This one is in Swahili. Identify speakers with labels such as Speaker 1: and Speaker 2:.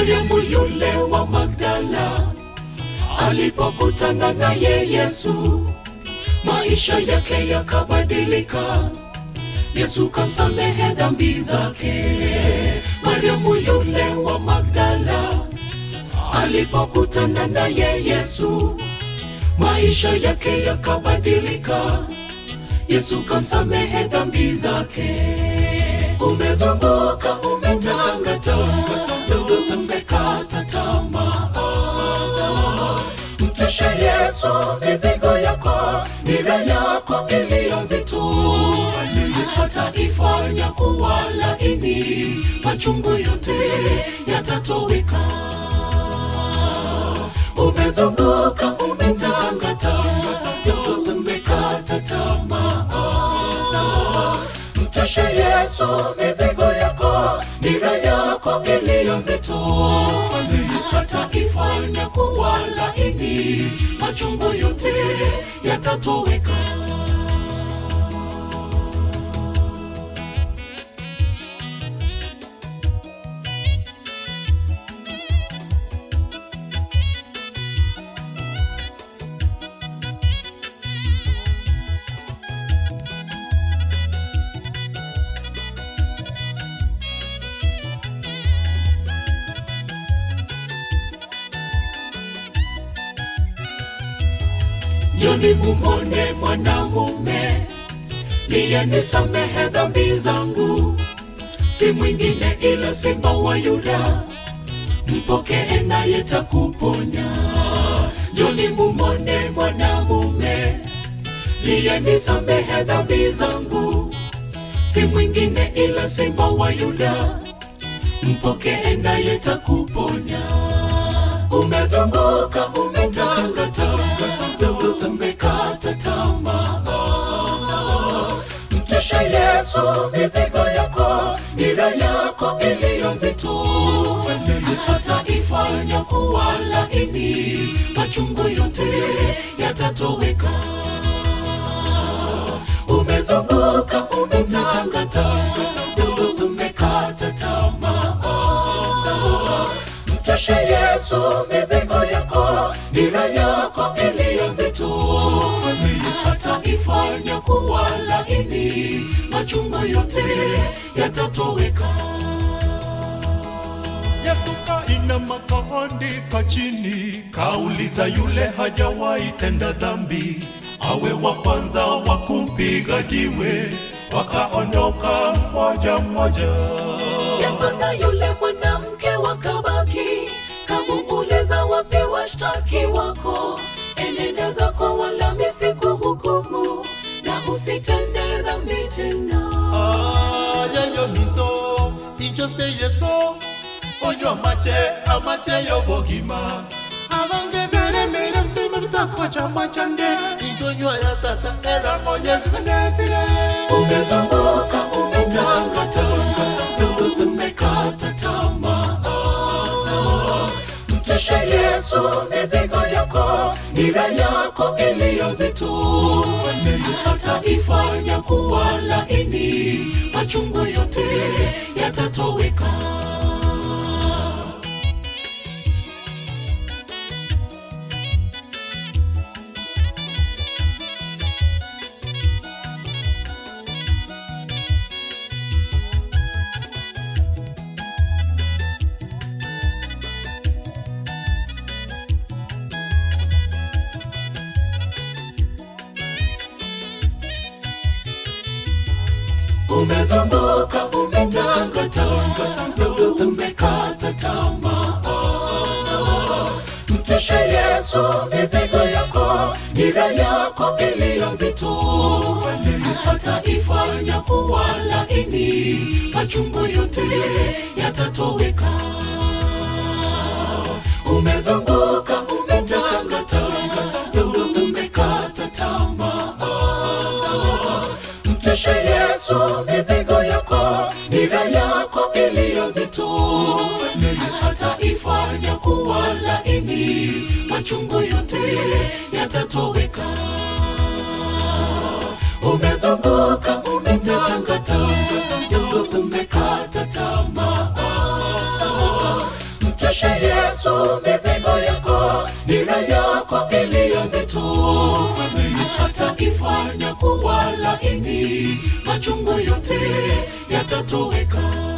Speaker 1: Mariamu yule wa Magdala alipokutana naye Yesu, maisha yake yakabadilika. Yesu kamsamehe dhambi zake. Mariamu yule wa Magdala alipokutana naye Yesu, maisha yake yakabadilika. Yesu kamsamehe dhambi zake. Umezunguka, umetangatanga, umekata tamaa. Mtwishe Yesu mizigo yako, nira yako iliyo nzito, hataifanya kuwa laini, machungu yote yatatoweka. Umezunguka, umetangatanga, umekata tamaa. Mtwishe Yesu mizigo yako, nira yako iliyo nzito, hataifanya kuwa laini, machungu yote yatatoweka. Njoni mumwone mwanamume aliyenisamehe dhambi zangu, si mwingine ila Simba wa Yuda, mpokee naye takuponya. Njoni mumwone mwanamume aliyenisamehe dhambi zangu, si mwingine ila Simba wa Yuda, mpokee naye takuponya. Umezunguka, umetangatanga, umekata tamaa. Mtwishe Yesu mizigo yako, nira yako iliyo nzito, hataifanya kuwa laini, machungu yote yatatoweka. Umezunguka, umetangatanga, umekata tamaa. Mtwishe Yesu mizigo yako, nira yako iliyo nzito, hataifanya kuwa laini, machungu yote yatatoweka.
Speaker 2: Yesu kainama kaandika chini, kauliza yule hajawahi tenda dhambi, awe wa kwanza wa kumpiga jiwe. Wakaondoka mmoja mmoja.
Speaker 1: Yesu na yule mwanamke wakabaki, kamuuliza wapi washtaki wako? Enenda zako wala mimi sikuhukumu, na usitende dhambi tena.
Speaker 2: Yayo mito ichose Yesu onywa mache amache yobogima abange beremere msima bitakocha machande ichonywa ya tata erango yebinesire.
Speaker 1: Umezunguka, umetangatanga, umekata tamaa. Mtwishe Yesu mizigo yako, nira yako iliyo nzito, hataifanya kuwa laini, machungu yote yatatoweka. Umezunguka, umetangatanga, umekata tamaa. Mtwishe Yesu mizigo yako, nira yako iliyo nzito, hataifanya kuwa laini, machungu yote yatatoweka. Umezunguka, umetangatanga, umekata tamaa. Mtwishe Yesu mizigo yako, nira yako iliyo nzito, hataifanya kuwa laini, machungu yote yatatoweka. Umezunguka, umetangatanga, umekata tamaa. Mtwishe Mtwishe Yesu mizigo yako, nira yako iliyo nzito, ataifanya kuwa laini, machungu yote yatatoweka.